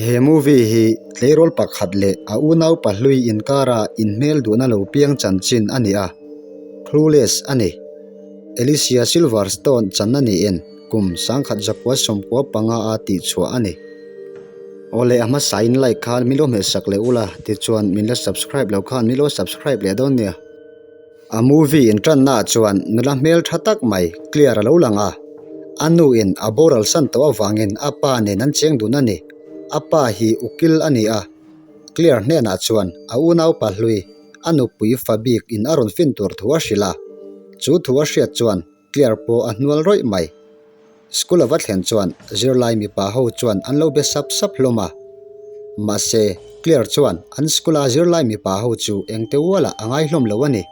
He movie hi tleirawl pakhat leh a unau pahlui inkara inhmel duhna lo piang chanchin a ni a, Clueless a ni. Alicia Silverstone channa niin kum sangkhat zakua sawmkua panga a tihchhuah a ni. Awle a hmasain like khan min lo hmehsak leh ula tichuan min la subscribe loh khan min lo subscribe leh dawn nia. A movie inṭanna ah chuan nula hmel ṭha tak mai Clear a lo lang a, a nu in a boral san tawh avangin a pa nen an cheng dun a ni. A pa hi ukil a ni a, Clear hnenah chuan a unaupa hlui a nupui fa bik in a rawn fin tur thu a hrilh a, chu thu a hriat chuan Clear pawh a hnual rawih mai. School a va thlen chuan zirlai mipa ho chuan an lo be sap sap hlawm a. Mahse, Clear chuan an school a zirlai mipa ho chu engte ualah a ngai hlawm lo a ni.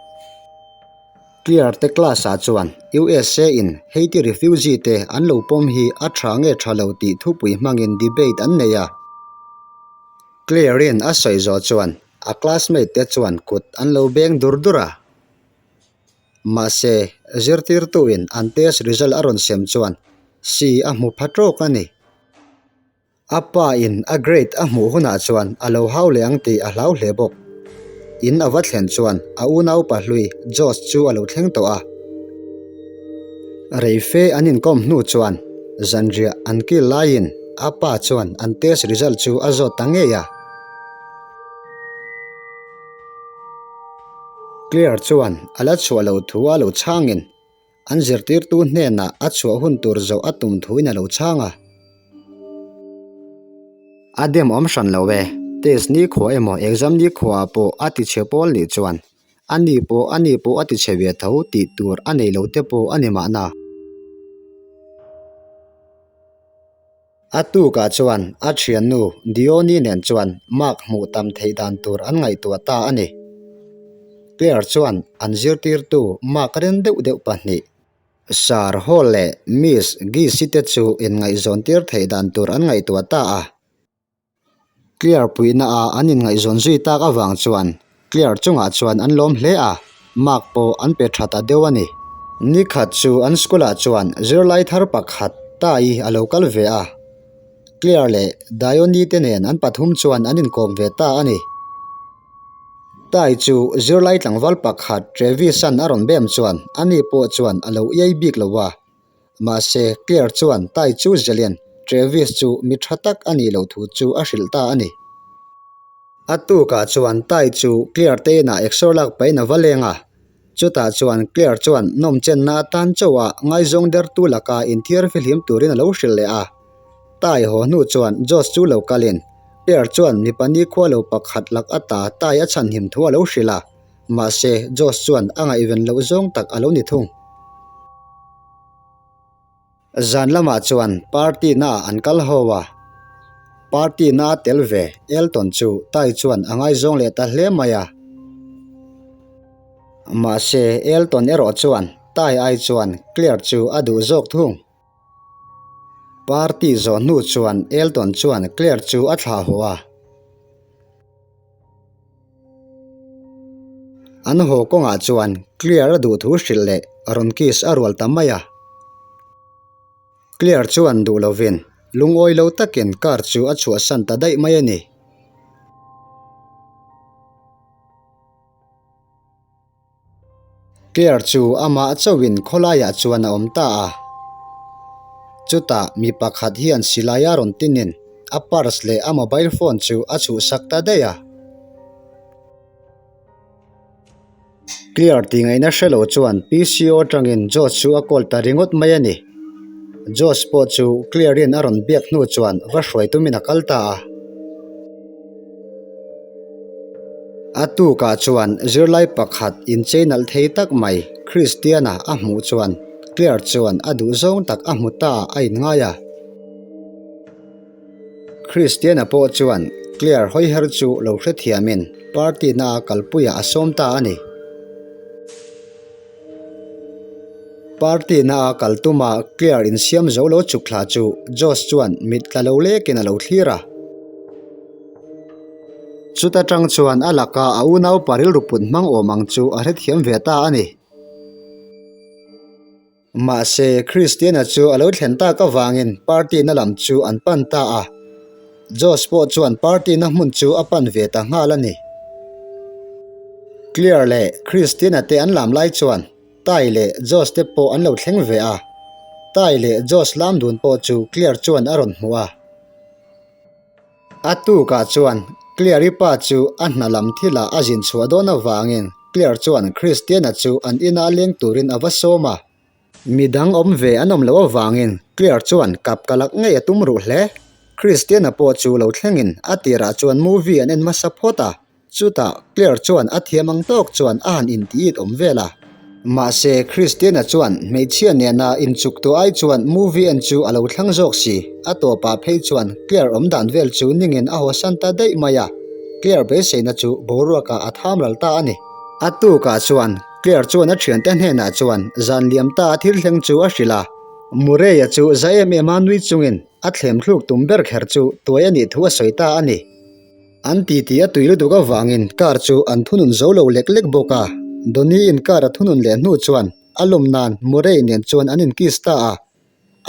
Clear te class ah chuan USA in Haiti refugee te an lo pawm hi a tha nge tha lo tih thupui hmangin debate an nei a. Clear in a sawi zawh chuan a classmate te chuan kut an lo beng dur dur a. Mahse, zirtirtuin an test result a rawn sem chuan C a hmu pha tawk a ni. A pa in a grade a hmuh hunah chuan a lo hau leh ang tih a hlau hle bawk. In a va thlen chuan a unaupa hlui Josh chu a lo thleng tawh a. Reife an inkawm hnu chuan zanriah an kil laiin a pa chuan an test result chu a zawt ta ngei a. Claire chuan a la chhuah loh thu a lo chhangin an zirtirtu hnenah a chhuah hun tur zawh a tum thuin a lo chhang a. A dem awm hran lo e, test ni khuah emaw exam ni khuah ah pawh a ti chhe pawl nih chuan a ni pawh a ni pawh a ti chhe ve tho tih tur a nei lo te pawh a ni mahna. A tukah chuan a thiannu Dione nen chuan mark hmuh tam theih dan tur an ngaihtuah ta a ni. Claire chuan an zirtirtu mark ren deuh deuh pahnih, Sir Hall leh Miss Gisi te chu inngaihzawn tir theih dan tur an ngaihtuah ta a. Clear puihna a an inngaihzawn zui tak avang chuan Clear chungah chuan an lawm hle a, mark pawh an pe tha ta deuh a ni. Nikhat chu an school ah chuan zirlai thar pakhat Tai a lo kal ve a, Clear leh Dione te nen an pathum chuan an inkawm ve ta a ni. Tai chu zirlai tlangval pakhat Travis-a'n a rawn bem chuan ani pawh chuan a lo iai bik lo a. Mahse, Claire chuan Tai chu Zelian, Travis chu mi tha tak a nih loh thu chu a hrilh ta a ni. A tukah chuan Tai chu Claire te inah exer lak pahin a va leng a. Chutah chuan Claire chuan nawmchenna atan chauha ngaizawng dertu laka inthiar fihlim turin a lo hrilh leh a. Tai haw hnu chuan Josh chu lo kalin Claire chuan mipa nikhua lo pakhat lak ata Tai a chhanhim thu a lo hrilh a. Mahse, Josh chuan a ngaihven loh zawng tak a lo ni thung. Zan lamah chuan party naah an kal ho a, party na tel ve Elton chu Tai chuan a ngaizawng leh ta hle mai a. Mahse Elton erawh chuan Tai ai chuan Claire chu a duh zawk thung. Party zawh hnu chuan Elton chuan Claire chu a thlah haw a. An haw kawngah chuan Clear a duh thu hrilh leh rawn kiss a rual ta mai a. Clear chuan duh lovin lungawi lo takin car chu a chhuahsan ta daih mai a ni. Claire chu amah chauhin khawlaiah chuan a awm ta a. Chutah mi pakhat hian silai a rawn tinin a purse leh a mobile phone chu a chhuhsak ta daih a. Claire tih ngaihna hre lo chuan PCO atangin Josh chu a call ta ringawt mai a ni. Josh pawh chu Claire-in a rawn biak hnu chuan va hruai tumin a kal ta a. A tukah chuan zirlai pakhat inchei nalh thei tak mai Christiana a hmuh chuan Claire chuan a duh zawng tak a hmu ta a inngai a. Christiana pawh chuan Claire hawiher chu lo hrethiamin party na a kalpuiah a sawm ta a ni. Party na a kal tuma Claire insiam zo lo chuk thla chu Josh chuan mit tla lo lekin a lo thlir a. Chuta tang chuan a laka a unaupa rilru put hmang awm ang chu a hrethiam ve ta a ni. Mahse, Christiana chu a lo thlen tak avangin party na lam chu an pan ta a. Josh pawh chuan party na hmun chu a pan ve ta nghal a ni. Claire leh Christina te an lam lai chuan Tai leh Josh te pawh an lo thleng ve a. Tai leh Josh lam dun pawh chu Claire chuan a rawn hmu a. A tukah chuan Claire-i pa chu a hna lam thilah a zin chhuah dawn avangin Claire chuan Christiana chu an ina leng turin a va sawm a. Midang awm ve an awm loh avangin Claire chuan kap ka lak ngei a tum ruh hle. Christiana pawh chu lo thlengin a tirah chuan movie an en hmasa phawt a. Chutah Claire chuan a thiam ang tawk chuan a han inti it awm vel a. Mahse, Christiana chuan hmeichhia nena inchuk tawh ai chuan movie en chu a lo thlang zawk si. A tawpah phei chuan Claire awm dan vel chu ningin a hawsan ta daih mai a. Claire beiseina chu boruakah a tham ral ta a ni. A tukah chuan Claire chuan a thiante hnenah chuan zan liam ta a thil thleng chu a hrilh a. Murray-a chu za em em a nui chungin a thlem thluk tum ber kher chu tuai a nih thu a sawi ta a ni. An titi a tui lutuk avangin car chu an thunun zo lo lek lek bawk a, Donnie-in car a thunun leh hnu chuan a lawm nan Murray nen chuan an inkiss ta a.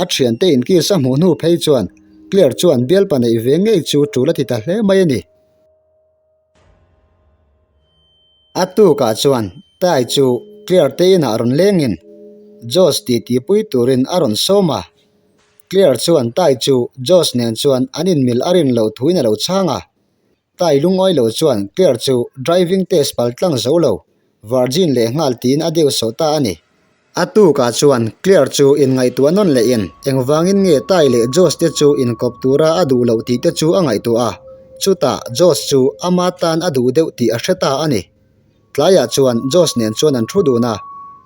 A thiante inkiss a hmuh hnu phei chuan Claire chuan bialpa neih ve ngei chu tul a ti ta hle mai a ni. A tukah chuan Tai chu Claire te inah rawn lengin Josh titi pui turin a rawn sawm a. Claire chuan Tai chu Josh nen chuan an inmil a rin loh thuin a lo chhang a. Tai lungawi lo chuan Claire chu driving test pal tlang zo lo, virgin leh nghal tiin a deu sawh ta a ni. A tukah chuan Claire chu inngaihtuah nawn lehin engvangin nge Tai leh Josh te chu inkawp tura a duh loh tih te chu a ngaihtuah a. Chutah Josh chu ama tan a duh deuh tih a hre ta a ni. Tlaiah chuan Josh nen chuan an thu dun a,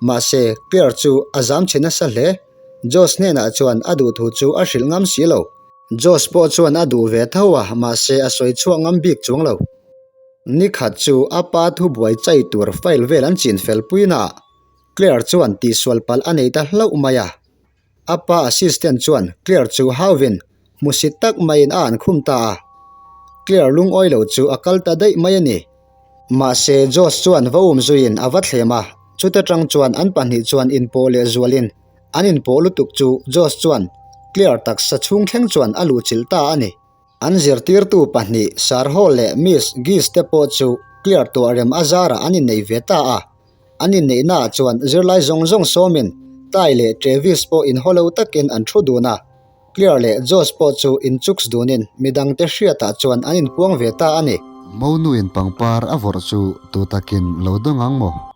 mahse Claire chu a zam chhe nasa hle. Josh hnenah chuan a duh thu chu a hrilh ngam si lo. Josh pawh chuan a duh ve tho a, mahse a sawi chhuak ngam bik chuang lo. Nikhat chu a pa thubuai chai tur file vel an chin fel puinaah Claire chuan tihsual palh a nei ta hlauh mai a. A pa assistant chuan Claire chu hauvin hmusit tak maiin a an khum ta a. Claire lungawi lo chu a kal ta daih mai a ni. Mahse Josh chuan va um zuiin a va thlem a, chuta tang chuan an pahnih chuan inpawh leh zualin an inpawh lutuk chu Josh chuan Claire taksa chhung thleng chuan a luhchilh ta a ni. An zirtirtu pahnih Sir Hall leh Miss Giss te pawh chu Claire tuahrem a zarah an innei ve ta a. An inneihnaah chuan zirlai zawng zawng sawmin Tai leh Travis pawh inhaw lo takin an thu dun a, Claire leh Josh pawh chu inchuks dunin midangte hriatah chuan an inpuang ve ta a ni. Monuin pangpar a vawrh chu tu takin lo dawng ang maw?